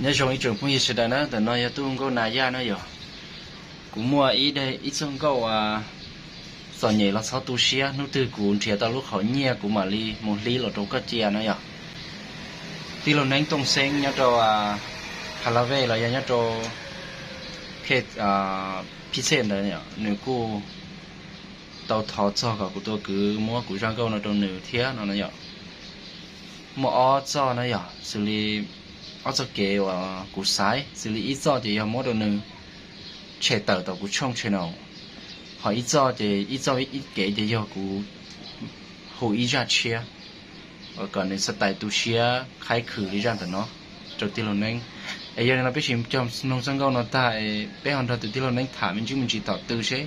Nyob zoo ib tsoom phooj ywg sawv daws na, ntawm no yog Tub Nkauj Nas Yaj na yom. Kuv muaj ib, ib txoj nkauj txom nyem los txhob tu siab, hnub twg kuv nrhiav tau lub qhov nyiaj kuv mam li mus hlib los rau koj cia na yom. Tij laug Neeb Tooj Xeeb nyob rau Has Las Vej los yog nyob rau Phij Txhej ntawd, nws kuj tau thov txog kom kuv tua kwv muab kuv zaj nkauj no rau nws thiab no na yom. Muaj ob txoj na yom, xws li ob txoj kev uas kuv xaiv, xws li ib txoj ces yog muab rau nws tshem tawm tom kuv tshooj channel, ho ib txoj ces ib txoj ib kev ces yog kuv hu ib zaj tshiab kom nws xav tais tu siab qhaib khwm li zaj ntawm no rau tij laug Neeb. Es yog li no peb sim cog mloog txoj nkauj no tag, peb ho nrog tus tij laug Neeb tham me ntsis me ntsis tom tw seb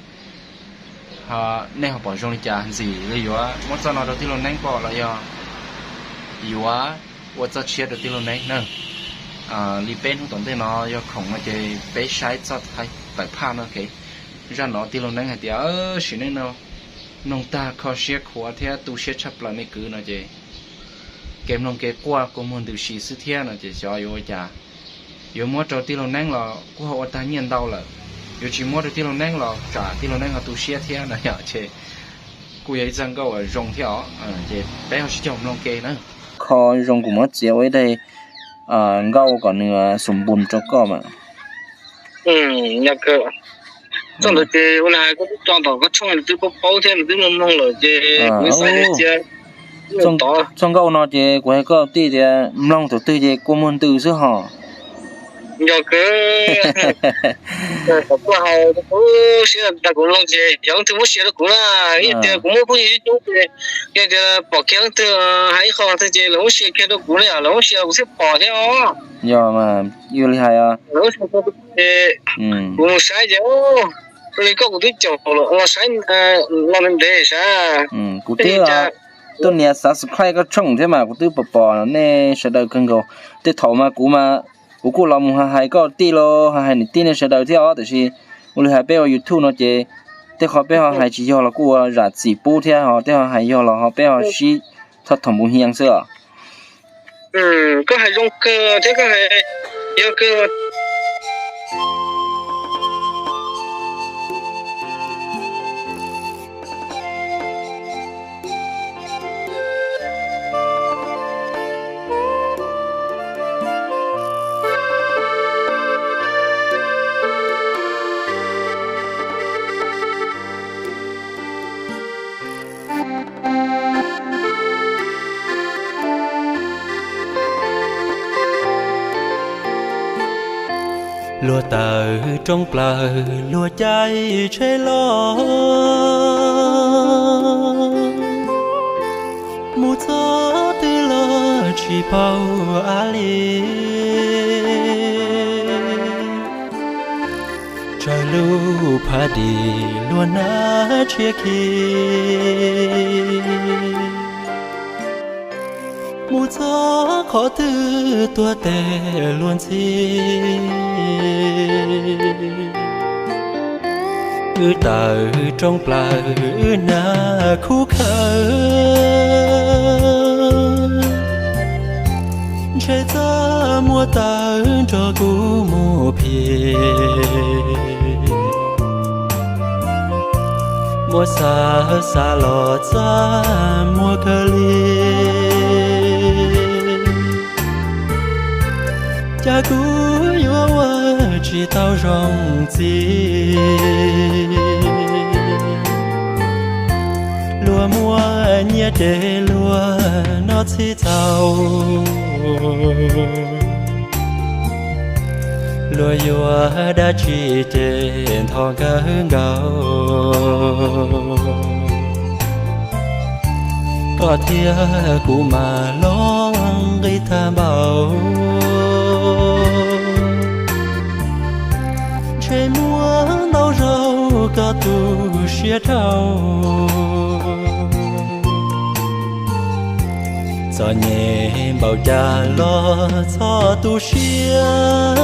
nej ho pom zoo li cas, ntxim li yuav muab txoj no rau tij laug Neeb pom los yog yuav ua txoj tshiab rau tij laug Neeb na. Li peb hnub tom ntej no yog khoom no ces peb saib txoj tawm phaj no ke. Zaj no tij laug Neeb hais tias, sim neej no mloog tag kho siab khuav thiab tu siab tshaj plaws me kwv no ces kev mloog kev quaj kua muag ntws si xwb thiab no ces xyov yuav ua cas. Yuav muab rau tij laug Neeb los kuj ho ua tag nyiaj ntau lawm, yuav tsis muab rau tij laug Neeb los tsam tij laug Neeb ho tu siab thiab no yom. Ces kuj yog ib txoj nkauj uas zoo thiab os, ces peb ho sib cog mloog ke na. Kho zoo kuv muab txiav ua ib daim nkauj kom nws xum npus rau koj mas. Txoj ntawd ces ua li hais koj twb tso tom koj tshooj nws twb paub paub thiab nws twb mloog mloog lawm ces kuv xav tias cia txoj nkauj no ces kuv hais koj tij tias mloog thaum twg ces kua muag ntws xwb hos. Yog kawg, kom koj hais siab tag kuv mloog ces yog leej twg muab share rau kuv na, ib tias kuv muaj phooj ywg coob ces yog tias pom kiag leej twg hais ib qho twg ces lawv muab share kiag rau kuv na yom, lawv muab share los kuv thiaj pom thiab os. Yog mas, yog li hais os. Kuv mus saib ces ua li koj kuv twb caum los saib los ntev ntev sav. Kuv twb tuaj nias subscribe koj tshooj thiab mas kuv twb pom pom nej sawv daws kawg nkaus. Tej thaum mas kuv mas kuv kuj los mus hais koj tij los hais niam tij nej sawv daws thiab os, tiam sis ua li hais peb ua YouTube no ces tej qhov peb ho hais tsis yog los kuj ua zam txim pub thiab, ho tej ho hais yog los ho peb ho sib thov thaum npu hias xwb os. Koj hais zoo kawg thiab koj hais yog kawg. Luag tawm rooj plaws luag caij tsheb los, mus txog twg los tsis paub av li. Tsawg lub phav dim luag nab tshiab khi, mus txog qhov twg tuag tes luag ntxhi. Wb tawm rooj plaws wb nab khub khawv, ntshe txaj muag tawv nrog kuv mus phiv. Muab xav xav los txaj muag kawg li, cas kuv yuav ua tsis tau zoo txiv. Luag muaj nyiaj ces luag noj txhij txaus, luag yuav dab tsi ces ntho kawg nkaus. Koj thiab kuv mas los nqi tag npaum, ntshe muaj ntau zaus koj tu siab rau. Txom nyem npaum cas los txhob tu siab,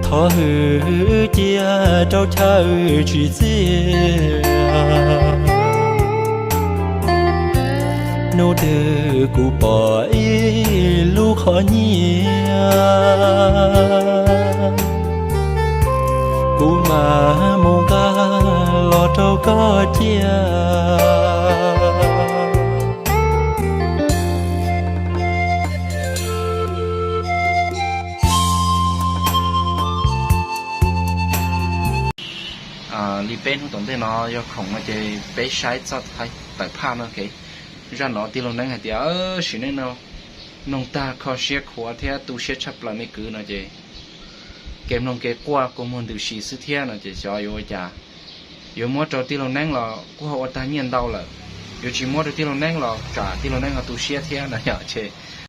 thov hwm cia rau chaw tsis txiaj. Hnub twg kuv pom ib Qhov nyiaj kuv mam mus nqa los rau koj cia. Li peb hnub tom ntej no yog khoom no ces peb saib txoj tawm phaj no. Zaj no tij laug Neeb hais tias sim neej no mloog tag kho siab khuav thiab tu siab tshaj plaws me kwv no ces kev mloog kev quaj kua muag ntws si xwb thiab no ces xyov yuav ua cas. Yuav muab rau tij laug Neeb los kuj ho ua tag nyiaj ntau lawm, yuav tsis muab rau tij laug Neeb los tsam tij laug Neeb ho tu siab thiab no yom ces